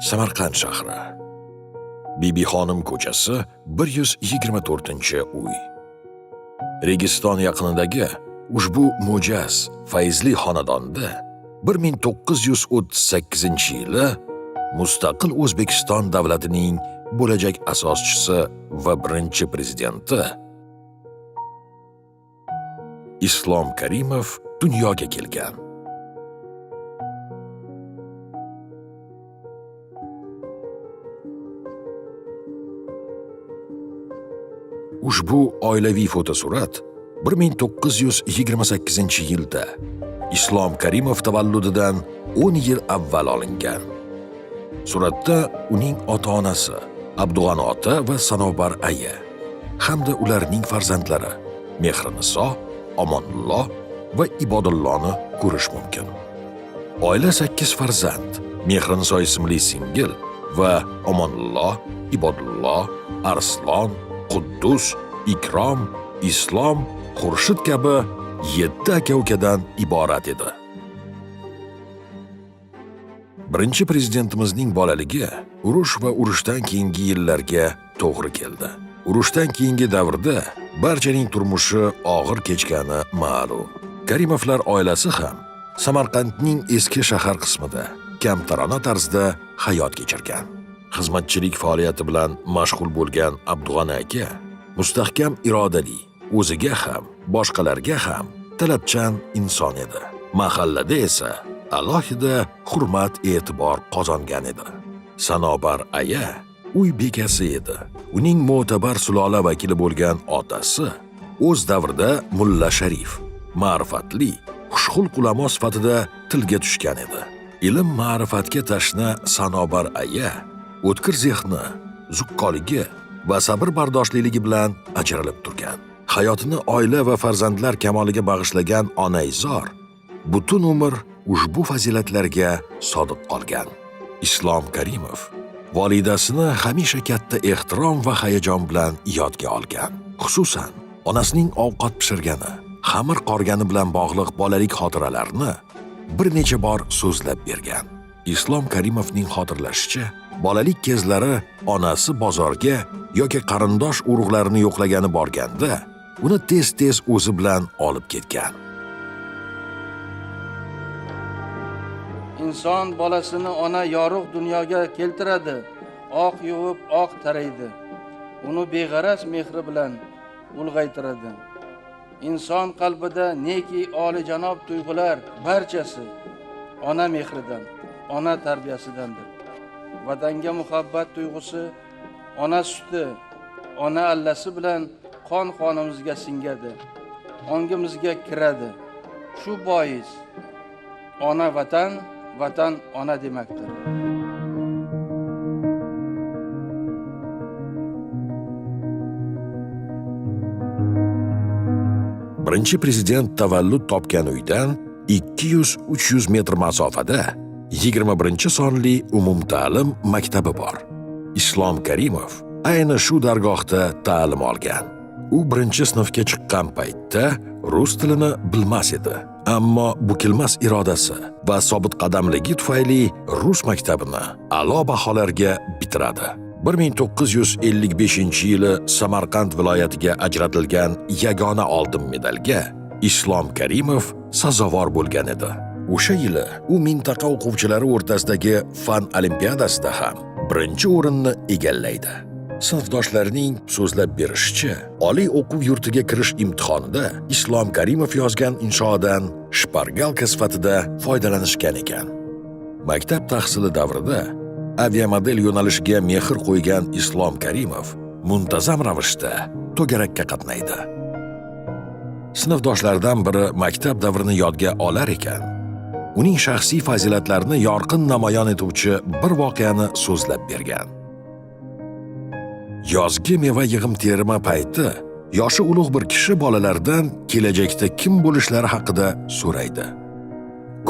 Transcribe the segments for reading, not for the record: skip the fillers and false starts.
Samarqand shahri. Bibixonim ko'chasi 124-uy. Registon yaqinidagi ushbu mo'jaz, fayzli xonadonda 1938-yili mustaqil O'zbekiston davlatining bo'lajak asoschisi va birinchi prezidenti Islom Karimov dunyoga kelgan. Ushbu oilaviy fotosurat 1928-yilda Islom Karimov tavalludidan 10 yil avval olingan. Suratda uning ota-onasi Abdug'ani ota va Sanobar aya hamda ularning farzandlari Mehriniso, Omonullo va Ibodulloni ko'rish mumkin. Oila 8 farzand, Mehriniso ismli singil va Omonullo, Ibodullo, Arslon, Quddus, Ikrom, Islom, Xurshid kabi 7 aka-ukadan iborat edi. Birinchi prezidentimizning bolaligi urush va urushdan keyingi yillarga to'g'ri keldi. Urushdan keyingi davrda barchaning turmushi og'ir kechgani ma'lum. Karimovlar oilasi ham Samarqandning eski shahar qismida kamtarona tarzda hayot kechirgan. Xizmatchilik faoliyati bilan mashg'ul bo'lgan Abdug'ani aka mustahkam irodali, o'ziga ham, boshqalarga ham talabchan inson edi. Mahallada esa alohida hurmat e'tibor qozongan edi. Sanobar aya uy bekasi edi. Uning mo'tabar sulola vakili bo'lgan otasi o'z davrida Mulla Sharif, ma'rifatli, xushxulq ulamo sifatida tilga tushgan edi. Ilm ma'rifatga tashna Sanobar aya o'tkir zehni, zukkoligi va sabr bardoshliligi bilan ajralib turgan. Hayotini oila va farzandlar kamoliga bag'ishlagan onaizor butun umr ushbu fazilatlarga sodiq qolgan. Islom Karimov volidasini hamisha katta ehtirom va hayajon bilan yodga olgan. Xususan, onasining ovqat pishirgani, xamir qorgani bilan bog'liq bolalik xotiralarini bir necha bor so'zlab bergan. Islom Karimovning xotirlashicha, bolalik kezlari onasi bozorga yoki qarindosh urug'larini yo'qlagani borganda, uni tez-tez o'zi bilan olib ketgan. Inson bolasini ona yorug' dunyoga keltiradi, oq yuvib oq taraydi, uni beg'araz mehri bilan ulg'aytiradi. Inson qalbida neki oliyjanob tuyg'ular barchasi ona mehridan, ona tarbiyasidandir. Vatanga muhabbat tuyg'usi ona suti, ona allasi bilan qon qonimizga singadi, ongimizga kiradi. Shu bois ona vatan, vatan ona demakdir. Birinchi prezident tavallud topgan uydan 200-300 metr masofada 21-sonli umumta'lim maktabi bor. Islom Karimov ayni shu dargohda ta'lim olgan. U birinchi sinfga chiqqan paytda rus tilini bilmas edi. Ammo bukilmas irodasi va sobitqadamligi tufayli rus maktabini a'lo baholarga bitiradi. 1955-yili Samarqand viloyatiga ajratilgan yagona oltin medalga Islom Karimov sazovor bo'lgan edi. O'sha yili u mintaqa o'quvchilari o'rtasidagi fan olimpiadasida ham birinchi o'rinni egallaydi. Sinfdoshlarining so'zlab berishicha, oliy o'quv yurtiga kirish imtihonida Islom Karimov yozgan inshodan shpargalka sifatida foydalanishgan ekan. Maktab tahsili davrida aviamodel yo'nalishiga mehr qo'ygan Islom Karimov muntazam ravishda to'garakka qatnaydi. Sinfdoshlaridan biri maktab davrini yodga olar ekan, uning shaxsiy fazilatlarini yorqin namoyon etuvchi bir voqeani so'zlab bergan. Yozgi meva yig'im terimi payti yoshi ulug' bir kishi bolalardan kelajakda kim bo'lishlari haqida so'raydi.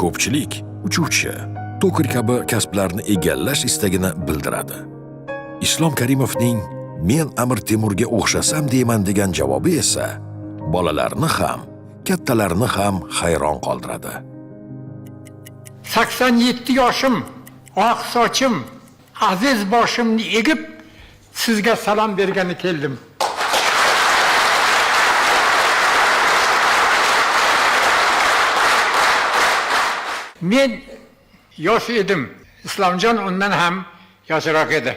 Ko'pchilik uchuvchi, tokar kabi kasblarni egallash istagini bildiradi. Islom Karimovning "Men Amir Temurga o'xshasam deyman" degan javobi esa bolalarni ham, kattalarni ham hayron qoldiradi. 87 yoshim, oq sochim, Aziz boshimni egib sizga salom bergani keldim. Men yosh edim. Islomjon undan ham yoshroq edi.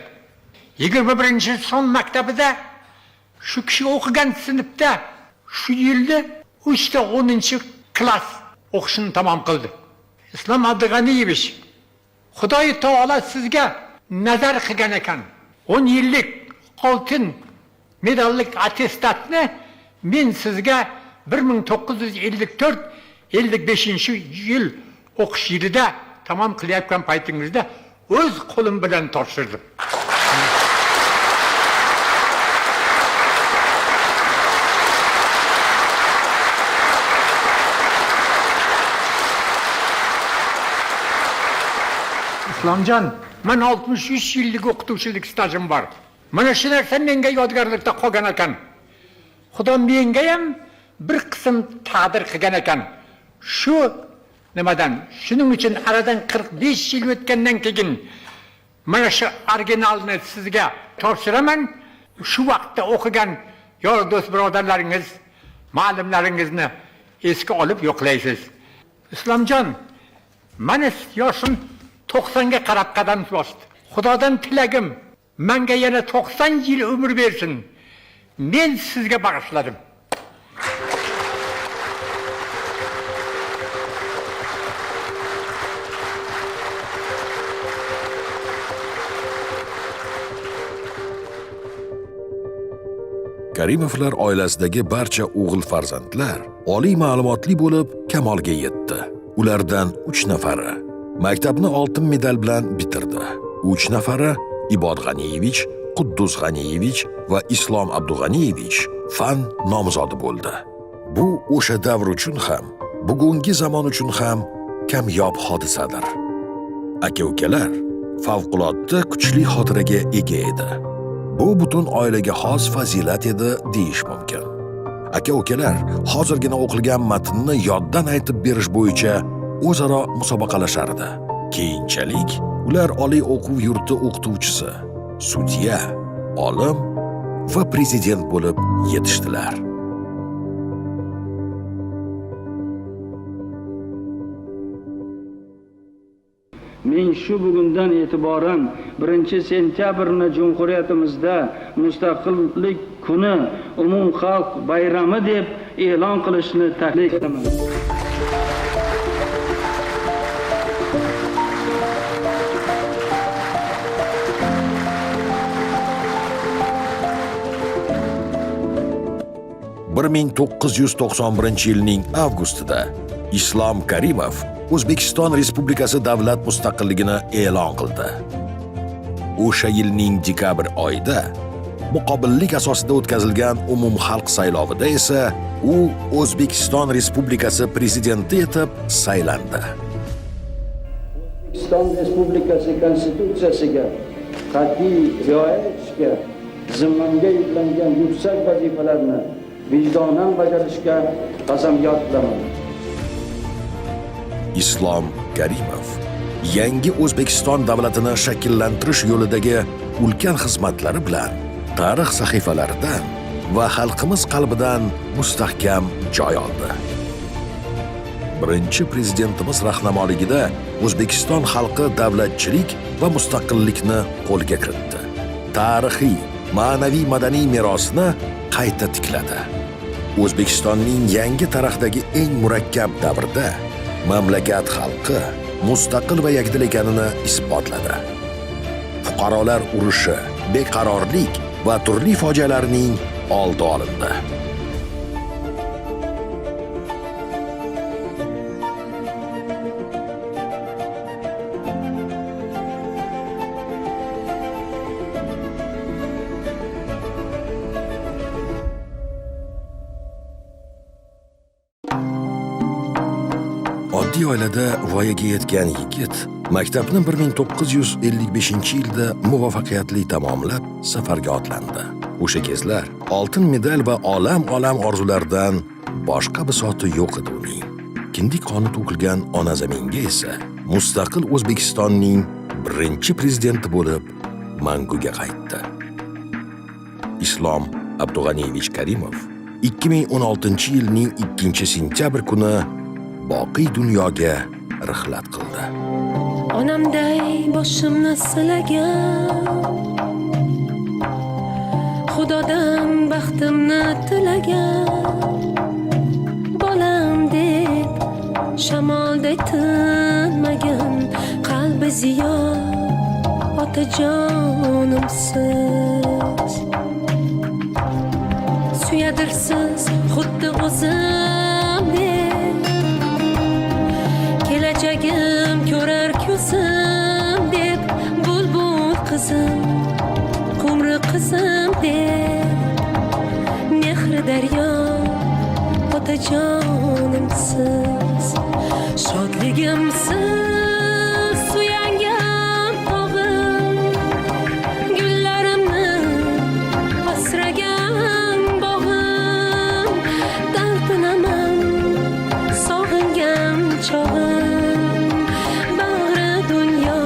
21-son maktabida shu kishi o'qigan sinfda shu yilda 3ta 10-klass o'qishini tamom qildi. Islom Abdug'aniyevich, Xudoy taolo sizga nazar qilgan ekan. 10 yillik oltin medallik attestatni men sizga 1954-55 yil o'qish yilida tamom qilayotgan paytingizda o'z qo'lim bilan topshirdim. Islomjon, man 63 yillik o'qituvchilik stajim bor. Mana shu narsa menga yodgorlikda qolgan ekan. Xudo menga ham bir qism taqdir qilgan ekan. Shu nimadan? Shuning uchun aradan 45 yil o'tgandan keyin mana shu originalni sizga topshiraman. Shu vaqtda o'qigan yor do'st birodarlaringiz, muallimlaringizni esga olib yo'qlaysiz. Islomjon, mana yoshim 90 ga qarab qadam bosdi. Xudodan tilagim, menga yana 90 yil umr bersin. Men sizga bag'ishladim. Karimovlar oilasidagi barcha o'g'il farzandlar oliy ma'lumotli bo'lib kamolga yetdi. Ulardan 3 nafari maktabni oltin medal bilan bitirdi. 3 nafari, Ibod G'aniyevich, Quddus G'aniyevich va Islom Abdug'aniyevich fan nomzodi bo'ldi. Bu o'sha davr uchun ham, bugungi zamon uchun ham kamyob hodisadir. Aka-ukalar favqulodda kuchli xotiraga ega edi. Bu butun oilaga xos fazilat edi deyish mumkin. Aka-ukalar hozirgina o'qilgan matnni yoddan aytib berish bo'yicha o'zaro musobaqalashardi. Keyinchalik ular oliy o'quv yurti o'qituvchisi, sudya, olim va prezident bo'lib yetishdilar. Men shu bugundan e'tiboran 1-sentyabrni jumhuriyatimizda mustaqillik kuni, umumxalq bayrami deb e'lon qilishni taklif etaman. 1991-yilning avgustida Islom Karimov O'zbekiston Respublikasi davlat mustaqilligini e'lon qildi. O'sha yilning dekabr oyida muqobillik asosida o'tkazilgan umumxalq saylovida esa u O'zbekiston Respublikasi prezidenti etib saylandi. O'zbekiston Respublikasi Konstitutsiyasiga qat'iy rioya etishga, zimmamga yuklangan yuksak vazifalarni vijdonan bajarishga qasamyod qilaman. Islom Karimov yangi O'zbekiston davlatini shakllantirish yo'lidagi ulkan xizmatlari bilan tarix sahifalaridan va xalqimiz qalbidan mustahkam joy oldi. Birinchi prezidentimiz rahnamoligida O'zbekiston xalqi davlatchilik va mustaqillikni qo'lga kiritdi. Tarixiy, ma'naviy madaniy merosni qayta tikladi. O'zbekistonning yangi tarixdagi eng murakkab davrda mamlakat xalqi mustaqil va yakdil ekanini isbotladi. Fuqarolar urushi, beqarorlik va turli fojialarning oldi olindi. Oddiy oilada voyaga yetgan yigit maktabni 1955-yilda muvaffaqiyatli tamomlab, safarga otlandi. O'sha kezlar oltin medal va olam-olam orzulardan boshqa bisoti yo'q edi uning. Kindik qoni to'kilgan ona zaminga esa mustaqil O'zbekistonning birinchi prezidenti bo'lib manguga qaytdi. Islom Abdug'aniyevich Karimov 2016-yilning 2-sentyabr kuni boqiy dunyoga rihlat qildi. Onamday boshimni silagan, Xudodan baxtimni tilagan, bolam deb shamolday tinmagan, qalbi ziyo otajonimsiz. Suyadirsiz xuddi o'zimdek, kelajagim ko'rar ko'zim deb, bulbul qizim, qumri qizim deb, mehri daryo otajonimsiz. Shodligimsiz, suyangan tog'im, gullarimni asragan bog'im, talpinaman sog'ingan chog'im, bag'ri dunyo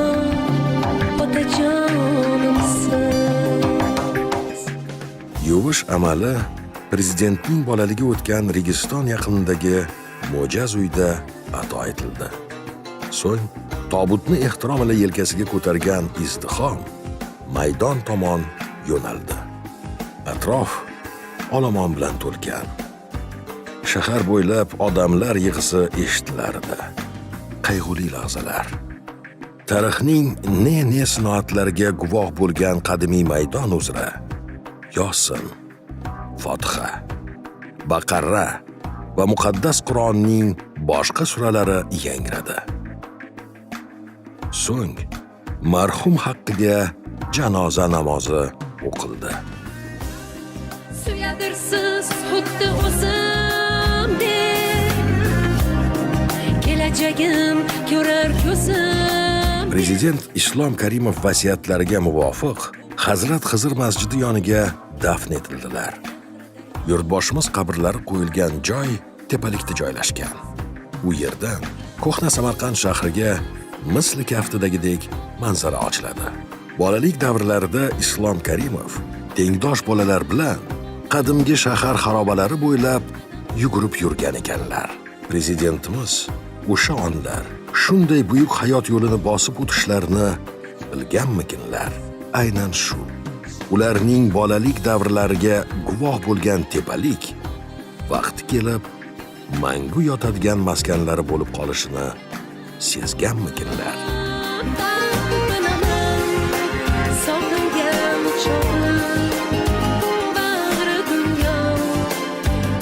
otajonimsiz. Yuvish amali prezidentning bolaligi o'tgan Registon yaqinidagi mo'jaz uyda ato etildi. So'ng tobutni ehtirom ila yelkasiga ko'targan izdihom maydon tomon yo'naldi. Atrof olomon bilan to'lgan. Shahar bo'ylab odamlar yig'isi eshitilardi. Qayg'uli lahzalar. Tarixning ne-ne sinoatlariga guvoh bo'lgan qadimiy maydon uzra Yosin, Fotiha, Baqarra va muqaddas Qur'onning boshqa suralari yangradi. So'ng marhum haqqiga janoza namozi o'qildi. Suyadirsiz xuddi o'zimdek, kelajagim ko'rar ko'zim. Prezident Islom Karimov vasiyatlariga muvofiq Hazrat Xizr masjidi yoniga dafn etildilar. Yurtboshimiz qabrlari qo'yilgan joy tepalikda joylashgan. U yerdan ko'hna Samarqand shahriga misli kaftidagidek manzara ochiladi. Bolalik davrlarida Islom Karimov tengdosh bolalar bilan qadimgi shahar xarobalari bo'ylab yugurib yurgan ekanlar. Prezidentimiz o'sha onlar shunday buyuk hayot yo'lini bosib o'tishlarini bilganmikinlar? Aynan shu ularning bolalik davrlariga guvoh bo'lgan tepalik vaqti kelib mangu yotadigan maskanlari bo'lib qolishini sezganmikinlar? Talpinaman sog'ingan chog'im, bag'ri dunyo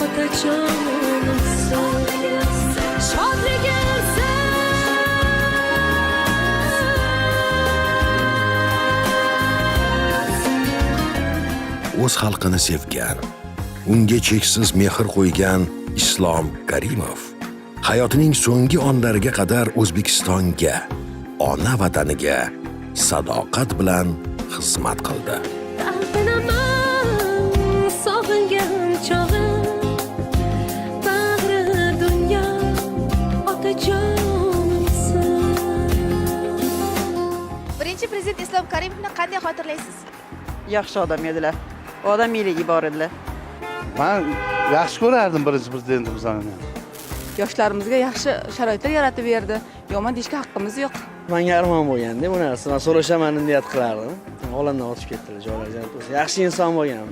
otajonimsiz. Shodligimsiz. O'z xalqini sevgan, unga cheksiz mehr qo'ygan Islom Karimov hayotining so'nggi onlariga qadar O'zbekistonga, ona vataniga sadoqat bilan xizmat qildi. Talpinaman sog'ingan chog'im, bag'ri dunyo otajonimsiz. Birinchi prezident Islom Karimovni qanday xotirlaysiz? Yaxshi odam edilar. Odamiyligi bor edilar. Man yaxshi ko'rardim birinchi prezidentimizni. Yoshlarimizga yaxshi sharoitlar yaratib berdi. Yomon deyishga haqqimiz yo'q. Manga armon bo'lganda bu narsa. Man so'rashaman deb niyat qilardim. Olamdan o'tib ketdilar, joylari jannat bo'lsin. Yaxshi inson bo'lgan.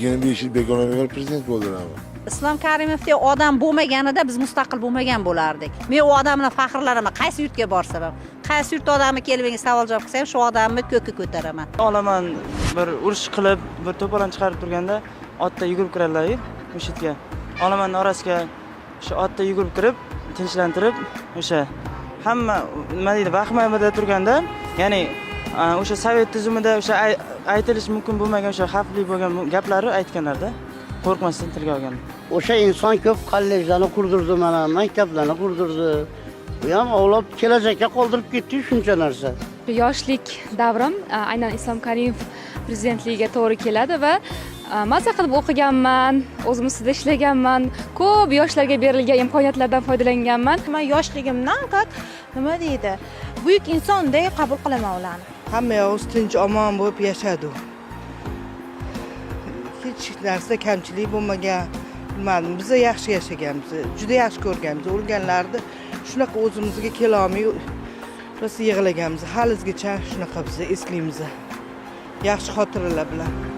25 yil bekordan bekor prezident bo'ldilar. Islom Karimovdek odam bo'lmaganida biz mustaqil bo'lmagan bo'lardik. Men u odam bilan faxrlanaman. Qaysi yurtga borsam ham, qaysi yurt odami kelib menga savol javob qilsa ham, shu odamni ko'kka ko'taraman. Olaman bir urush qilib, bir to'polon chiqarib turganda otda yugurib kiradilar mushitga. Olamanni orasiga o'sha otda yugurib kirib, tinchlantirib, o'sha hamma nima deydi, vahimada turganda, ya'ni o'sha sovet tuzumida o'sha aytilishi mumkin bo'lmagan o'sha xavfli bo'lgan gaplarni aytganlarda qo'rqmasdan tilga olgan. O'sha inson ko'p kollejlarni qurdirdi, mana maktablarni qurdirdi. Bu ham avlod kelajakka qoldirib ketdi shuncha narsa. Yoshlik davrim aynan Islom Karimov prezidentligiga to'g'ri keladi va Maza qilib o'qiganman, o'zim ustida ishlaganman, ko'p yoshlarga berilgan imkoniyatlardan foydalanganman. Man yoshligimdan как nima deydi, buyuk insonday qabul qilaman ularni. Hamma yog'imiz tinch, omon bo'lib yashadi. Hech narsa kamchilik bo'lmagan. Bilmadim, biz yaxshi yashaganmiz, juda yaxshi ko'rganmiz. O'lganlarni shunaqa o'zimizga kelolmay rosa yig'laganmiz. Halizgacha shunaqa biz eslaymiz. Yaxshi xotiralar bilan.